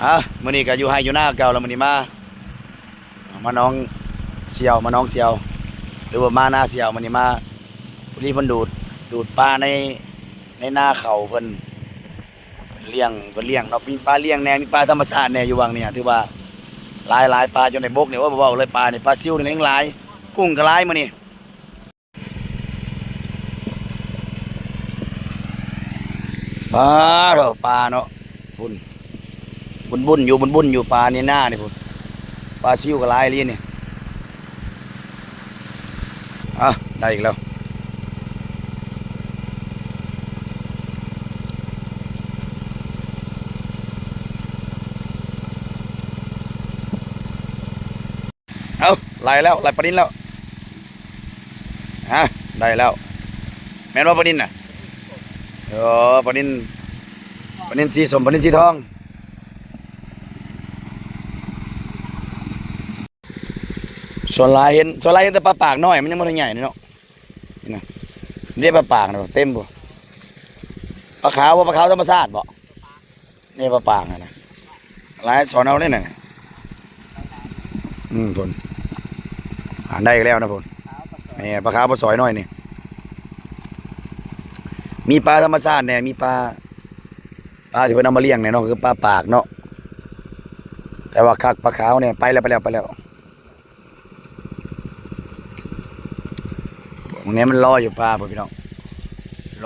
ອ່ະ ມື້ນີ້ກໍຢູ່ໄຮ່ຢູ່ນາເກົ່າແລ້ວ ມື້ນີ້ມາ ມາໜອງສ່ຽວ ມາໜອງສ່ຽວ ຫຼືວ່າມານາສ່ຽວ ມື້ນີ້ມາ ພໍດີເພິ່ນດູດ ດູດປາໃນ ໃນນາເຂົ້າເພິ່ນ ລ້ຽງ ເພິ່ນລ້ຽງເນາະ ມີປາລ້ຽງແດ່ ມີປາທຳມະຊາດແດ່ ຢູ່ຫວ່າງນີ້ ຖືວ່າຫຼາຍໆ ປາຢູ່ໃນບົກນີ້ ໂອ້ຍ ບໍ່ເວົ້າເລີຍ ປານີ້ ປາຊິວນີ້ແຮ່ງຫຼາຍ ກຸ້ງກໍຫຼາຍມື້ນີ້. ປາເຖາະ ປາເນາະ ພຸ້ນ ບຸນໆຢູ່ ບຸນໆຢູ່ ປາໃນນານີ້ພຸ້ນ ປາຊິວກໍຫຼາຍອີ່ຫຼີນີ້ ອ່ະ ໄດ້ອີກແລ້ວ ເອົາ ໄລ່ແລ້ວ ໄລ່ປານິນແລ້ວ ຮະ ໄດ້ແລ້ວ ແມ່ນບໍ່ປານິນນະ? ເອີ ປານິນ ປານິນສີສົ້ມ ປານິນສີທອງ ສ່ວນຫຼາຍເຫັນ ສ່ວນຫຼາຍເຫັນແຕ່ປາປາກນ້ອຍ ມັນຍັງບໍ່ທັນໃຫຍ່ເນາະ ນີ້ນະ ເດ້ ປາປາກນະ ເຕັມພຸ້ນ ປາຂາວບໍ່? ປາຂາວທຳມະຊາດບໍ່? ນີ້ປາປາງຫັ້ນນະ ຫຼາຍສອນເອົາເດ້ນະ ອືມ ພຸ້ນ ອ່າ ໄດ້ອີກແລ້ວນະພຸ້ນ ນີ້ປາຂາວປາສອຍນ້ອຍນີ້ ມີປາທຳມະຊາດແດ່ ມີປາ ປາທີ່ເພິ່ນເອົາມາລ້ຽງແດ່ເນາະ ຄືປາປາກເນາະ ແຕ່ວ່າຄັກປາຂາວນີ້ ໄປແລ້ວ ໄປແລ້ວ ໄປແລ້ວ. ພວກນີ້ມັນລອຍຢູ່ປ່າພຸ້ນພີ່ນ້ອງ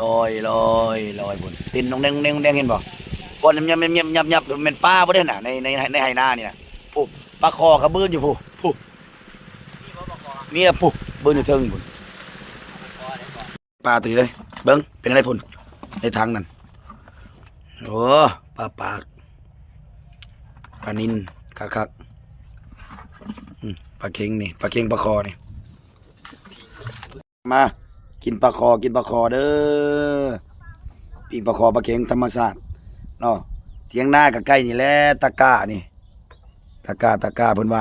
ລອຍ ລອຍ ລອຍພຸ້ນ ຕີນດົງແດງ ດົງແດງ ເຫັນບໍ່? ບ່ອນຫຍັບໆໆໆ ແມ່ນປາບໍ່ເດ້ນະ ໃນ ໃນ ໃນໄຮ່ນານີ້ນະ ຜູ້ ປາຄໍ່ກະບືນຢູ່ຜູ້ ຜູ້ ມີລະຜູ້ ບືນຢູ່ເທິງພຸ້ນ. ປາຕົວນີ້ເດ້ ເບິ່ງເປັນຈັ່ງໃດພຸ້ນ ໃນຖັງນັ້ນ ໂອ້ ປາປາກ ປານິນ ຄັກໆ ອືມ ປາເຄັງນີ້ ປາເຄັງ ປາຄໍ່ນີ້ ມາກິນປາຄໍ່ ກິນປາຄໍ່ເດີ ປີ້ງປາຄໍ່ ປາເຄັງທຳມະຊາດເນາະ ຖຽງນາກໍໃກ້ນີ້ແຫຼະ ຕາກ້ານີ້ ຕາກ້າ ຕາກ້າເພິ່ນວ່າ